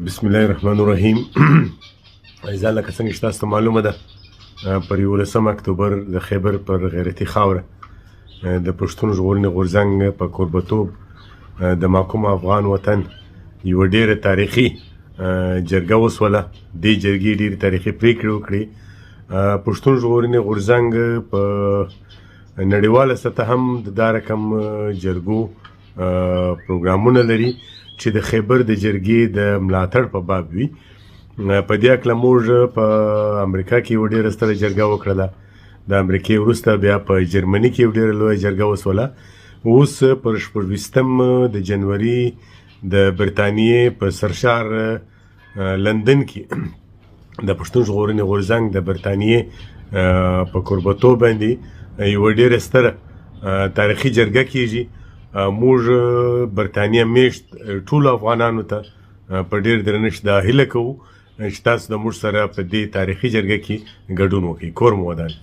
بسم الله الرحمن الرحیم. عزیزان، لکه څنګه چې تاسو ته معلومه ده، پر 11 اکتوبر د خیبر پر غیرتي خاوره د پښتون ژغورنې غورځنګ په کوربتوب د محکوم افغان وطن یوه ډېره تاریخي جرګه وسوله. دې جرګې ډېرې تاریخي پرېکړې وکړې. پښتون ژغورنې غورځنګ په نړیواله سطح هم د دا رقم جرګو پروګرامونه لري چې د خیبر د جرګې د ملاتړ په باب وي. په دې هکله موږ په امریکا کې یوه ډېره ستره جرګه وکړله، د امریکې وروسته بیا په جرمني کې یو ډېره لویه جرګه وسوله. اوس پر 26 د جنوري د برتانیې په سرښار لندن کې د پښتون ژغورنې غورځنګ د برتانیې په کوربتوب باندې یوه ډېره ستره تاریخي جرګه کیږي. موږ برتانیه میشت ټولو افغانانو ته په ډېر درنښت دا هیله کوو چې تاسو د موږ سره په دې تاریخي جرګه کې ګډون وکړئ. کور مو ودان.